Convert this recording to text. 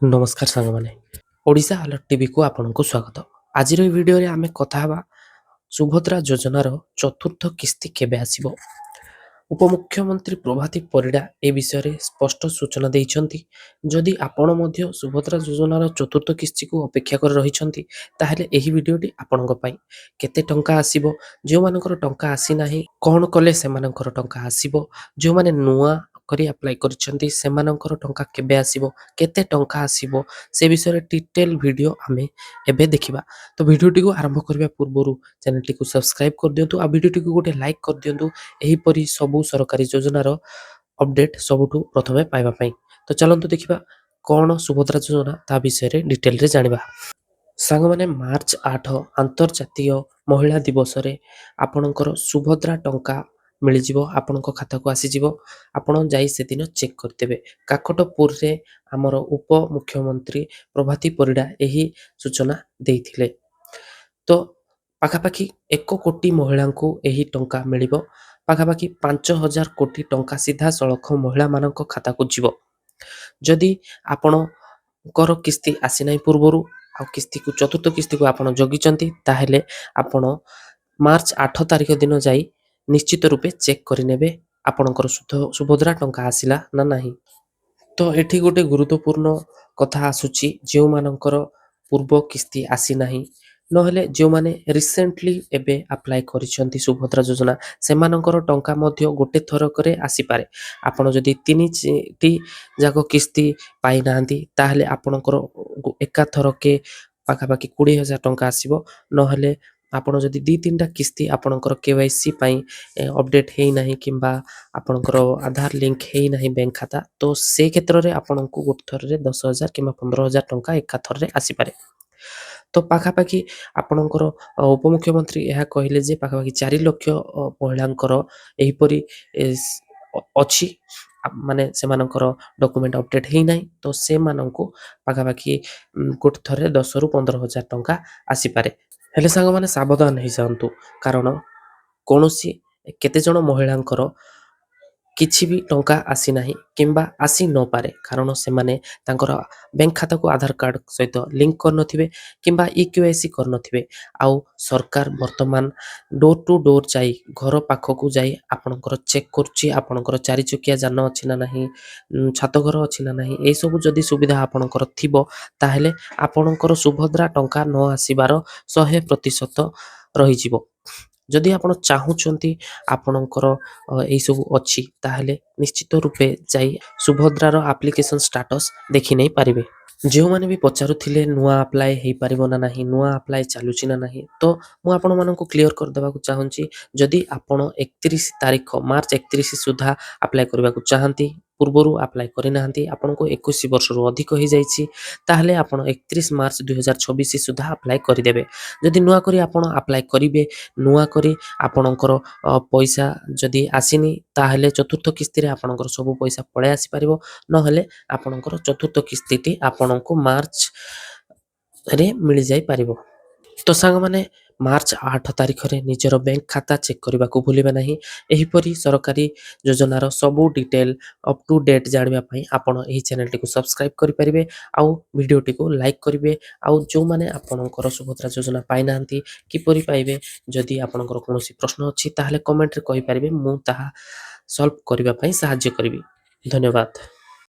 ନମସ୍କାର ସାଙ୍ଗମାନେ, ଓଡ଼ିଶା ଆଲର୍ଟ ଟିଭିକୁ ଆପଣଙ୍କୁ ସ୍ୱାଗତ। ଆଜିର ଏହି ଭିଡ଼ିଓରେ ଆମେ କଥା ହେବା, ସୁଭଦ୍ରା ଯୋଜନାର ଚତୁର୍ଥ କିସ୍ତି କେବେ ଆସିବ? ଉପମୁଖ୍ୟମନ୍ତ୍ରୀ ପ୍ରଭାତୀ ପରିଡ଼ା ଏ ବିଷୟରେ ସ୍ପଷ୍ଟ ସୂଚନା ଦେଇଛନ୍ତି। ଯଦି ଆପଣ ମଧ୍ୟ ସୁଭଦ୍ରା ଯୋଜନାର ଚତୁର୍ଥ କିସ୍ତିକୁ ଅପେକ୍ଷା କରି ରହିଛନ୍ତି, ତାହେଲେ ଏହି ଭିଡ଼ିଓଟି ଆପଣଙ୍କ ପାଇଁ। କେତେ ଟଙ୍କା ଆସିବ, ଯେଉଁମାନଙ୍କର ଟଙ୍କା ଆସିନାହିଁ କ'ଣ କଲେ ସେମାନଙ୍କର ଟଙ୍କା ଆସିବ, ଯେଉଁମାନେ ନୂଆ କରି ଆପ୍ଲାଏ କରିଛନ୍ତି ସେମାନଙ୍କର ଟଙ୍କା କେବେ ଆସିବ, କେତେ ଟଙ୍କା ଆସିବ, ସେ ବିଷୟରେ ଡିଟେଲ୍ ଭିଡ଼ିଓ ଆମେ ଏବେ ଦେଖିବା। ତ ଭିଡ଼ିଓଟିକୁ ଆରମ୍ଭ କରିବା ପୂର୍ବରୁ ଚ୍ୟାନେଲଟିକୁ ସବସ୍କ୍ରାଇବ୍ କରିଦିଅନ୍ତୁ ଆଉ ଭିଡ଼ିଓଟିକୁ ଗୋଟେ ଲାଇକ୍ କରିଦିଅନ୍ତୁ, ଏହିପରି ସବୁ ସରକାରୀ ଯୋଜନାର ଅପଡେଟ୍ ସବୁଠୁ ପ୍ରଥମେ ପାଇବା ପାଇଁ। ତ ଚାଲନ୍ତୁ ଦେଖିବା କ'ଣ ସୁଭଦ୍ରା ଯୋଜନା, ତା ବିଷୟରେ ଡିଟେଲରେ ଜାଣିବା। ସାଙ୍ଗମାନେ, ମାର୍ଚ୍ଚ 8 ଆନ୍ତର୍ଜାତୀୟ ମହିଳା ଦିବସରେ ଆପଣଙ୍କର ସୁଭଦ୍ରା ଟଙ୍କା ମିଳିଯିବ, ଆପଣଙ୍କ ଖାତାକୁ ଆସିଯିବ। ଆପଣ ଯାଇ ସେଦିନ ଚେକ୍ କରିଦେବେ। କାକଟପୁରରେ ଆମର ଉପମୁଖ୍ୟମନ୍ତ୍ରୀ ପ୍ରଭାତୀ ପରିଡ଼ା ଏହି ସୂଚନା ଦେଇଥିଲେ। ତ ପାଖାପାଖି 1 କୋଟି ମହିଳାଙ୍କୁ ଏହି ଟଙ୍କା ମିଳିବ। ପାଖାପାଖି 5,000 କୋଟି ଟଙ୍କା ସିଧାସଳଖ ମହିଳାମାନଙ୍କ ଖାତାକୁ ଯିବ। ଯଦି ଆପଣଙ୍କର କିସ୍ତି ଆସିନାହିଁ ପୂର୍ବରୁ ଆଉ କିସ୍ତିକୁ, ଚତୁର୍ଥ କିସ୍ତିକୁ ଆପଣ ଜଗିଛନ୍ତି, ତାହେଲେ ଆପଣ ମାର୍ଚ୍ଚ 8 ତାରିଖ ଦିନ ଯାଇ ନିଶ୍ଚିତ ରୂପେ ଚେକ୍ କରିନେବେ, ଆପଣଙ୍କର ସୁଭଦ୍ରା ଟଙ୍କା ଆସିଲା ନା ନାହିଁ। ତ ଏଠି ଗୋଟେ ଗୁରୁତ୍ୱପୂର୍ଣ୍ଣ କଥା ଆସୁଛି। ଯେଉଁମାନଙ୍କର ପୂର୍ବ କିସ୍ତି ଆସିନାହିଁ, ନହେଲେ ଯେଉଁମାନେ ରିସେଣ୍ଟଲି ଏବେ ଆପ୍ଲାଏ କରିଛନ୍ତି ସୁଭଦ୍ରା ଯୋଜନା, ସେମାନଙ୍କର ଟଙ୍କା ମଧ୍ୟ ଗୋଟେ ଥରକରେ ଆସିପାରେ। ଆପଣ ଯଦି ତିନିଟି ଯାକ କିସ୍ତି ପାଇନାହାନ୍ତି, ତାହେଲେ ଆପଣଙ୍କର ଏକାଥରକେ ପାଖାପାଖି 20,000 ଟଙ୍କା ଆସିବ। ନହେଲେ ଆପଣ ଯଦି ଦୁଇ ତିନିଟା କିସ୍ତି ଆପଣଙ୍କର କେୱାଇସି ପାଇଁ ଅପଡ଼େଟ୍ ହେଇନାହିଁ କିମ୍ବା ଆପଣଙ୍କର ଆଧାର ଲିଙ୍କ ହେଇନାହିଁ ବ୍ୟାଙ୍କ ଖାତା, ତ ସେ କ୍ଷେତ୍ରରେ ଆପଣଙ୍କୁ ଗୋଟେ ଥରରେ 10,000 କିମ୍ବା 15,000 ଟଙ୍କା ଏକାଥରରେ ଆସିପାରେ। ତ ପାଖାପାଖି ଆପଣଙ୍କର ଉପମୁଖ୍ୟମନ୍ତ୍ରୀ ଏହା କହିଲେ ଯେ ପାଖାପାଖି 4 ଲକ୍ଷ ମହିଳାଙ୍କର ଏହିପରି ଅଛି, ମାନେ ସେମାନଙ୍କର ଡକୁମେଣ୍ଟ ଅପଡ଼େଟ୍ ହେଇନାହିଁ। ତ ସେମାନଙ୍କୁ ପାଖାପାଖି ଗୋଟେ ଥରରେ 10ରୁ 15 ହଜାର ଟଙ୍କା ଆସିପାରେ। ହେଲେ ସାଙ୍ଗମାନେ, ସାବଧାନ ହେଇଯାଆନ୍ତୁ, କାରଣ କୌଣସି କେତେଜଣ ମହିଳାଙ୍କର କିଛି ବି ଟଙ୍କା ଆସିନାହିଁ କିମ୍ବା ଆସି ନପାରେ, କାରଣ ସେମାନେ ତାଙ୍କର ବ୍ୟାଙ୍କ ଖାତାକୁ ଆଧାର କାର୍ଡ଼ ସହିତ ଲିଙ୍କ କରିନଥିବେ କିମ୍ବା ଇକେୱାଇସି କରିନଥିବେ। ଆଉ ସରକାର ବର୍ତ୍ତମାନ ଡୋର୍ ଟୁ ଡୋର୍ ଯାଇ, ଘର ପାଖକୁ ଯାଇ ଆପଣଙ୍କର ଚେକ୍ କରୁଛି, ଆପଣଙ୍କର ଚାରି ଚକିଆ ଯାନ ଅଛି ନା ନାହିଁ, ଛାତ ଘର ଅଛି ନା ନାହିଁ। ଏସବୁ ଯଦି ସୁବିଧା ଆପଣଙ୍କର ଥିବ, ତାହେଲେ ଆପଣଙ୍କର ସୁଭଦ୍ରା ଟଙ୍କା ନ ଆସିବାର 100% ରହିଯିବ। ଯଦି ଆପଣ ଚାହୁଁଛନ୍ତି ଆପଣଙ୍କର ଏଇସବୁ ଅଛି, ତାହେଲେ ନିଶ୍ଚିତ ରୂପେ ଯାଇ ସୁଭଦ୍ରାର ଆପ୍ଲିକେସନ୍ ଷ୍ଟାଟସ୍ ଦେଖି ନେଇ ପାରିବେ। ଯେଉଁମାନେ ବି ପଚାରୁଥିଲେ ନୂଆ ଆପ୍ଲାଏ ହେଇପାରିବ ନା ନାହିଁ, ନୂଆ ଆପ୍ଲାଏ ଚାଲୁଛି ନା ନାହିଁ, ତ ମୁଁ ଆପଣମାନଙ୍କୁ କ୍ଲିଅର୍ କରିଦେବାକୁ ଚାହୁଁଛି। ଯଦି ଆପଣ 31 ତାରିଖ, ମାର୍ଚ୍ଚ 31 ସୁଦ୍ଧା ଆପ୍ଲାଏ କରିବାକୁ ଚାହାନ୍ତି, ପୂର୍ବରୁ ଆପ୍ଲାଏ କରିନାହାନ୍ତି, ଆପଣଙ୍କୁ 21 ବର୍ଷରୁ ଅଧିକ ହେଇଯାଇଛି, ତାହେଲେ ଆପଣ 31 ମାର୍ଚ୍ଚ 2026 ସୁଦ୍ଧା ଆପ୍ଲାଏ କରିଦେବେ। ଯଦି ନୂଆ କରି ଆପଣ ଆପ୍ଲାଏ କରିବେ, ନୂଆ କରି ଆପଣଙ୍କର ପଇସା ଯଦି ଆସିନି, ତାହେଲେ ଚତୁର୍ଥ କିସ୍ତିରେ ଆପଣଙ୍କର ସବୁ ପଇସା ପଳେଇ ଆସିପାରିବ। ନହେଲେ ଆପଣଙ୍କର ଚତୁର୍ଥ କିସ୍ତିଟି ଆପଣଙ୍କୁ ମାର୍ଚ୍ଚରେ ମିଳିଯାଇପାରିବ। ତ ସାଙ୍ଗମାନେ, ମାର୍ଚ୍ଚ 8 ତାରିଖରେ ନିଜର ବ୍ୟାଙ୍କ ଖାତା ଚେକ୍ କରିବାକୁ ଭୁଲିବେ ନାହିଁ। ଏହିପରି ସରକାରୀ ଯୋଜନାର ସବୁ ଡିଟେଲ୍ ଅପ୍ ଟୁ ଡେଟ୍ ଜାଣିବା ପାଇଁ ଆପଣ ଏହି ଚ୍ୟାନେଲଟିକୁ ସବସ୍କ୍ରାଇବ୍ କରିପାରିବେ ଆଉ ଭିଡ଼ିଓଟିକୁ ଲାଇକ୍ କରିବେ। ଆଉ ଯେଉଁମାନେ ଆପଣଙ୍କର ସୁଭଦ୍ରା ଯୋଜନା ପାଇନାହାନ୍ତି, କିପରି ପାଇବେ, ଯଦି ଆପଣଙ୍କର କୌଣସି ପ୍ରଶ୍ନ ଅଛି, ତାହେଲେ କମେଣ୍ଟରେ କହିପାରିବେ। ମୁଁ ତାହା ସଲ୍ଭ କରିବା ପାଇଁ ସାହାଯ୍ୟ କରିବି। ଧନ୍ୟବାଦ।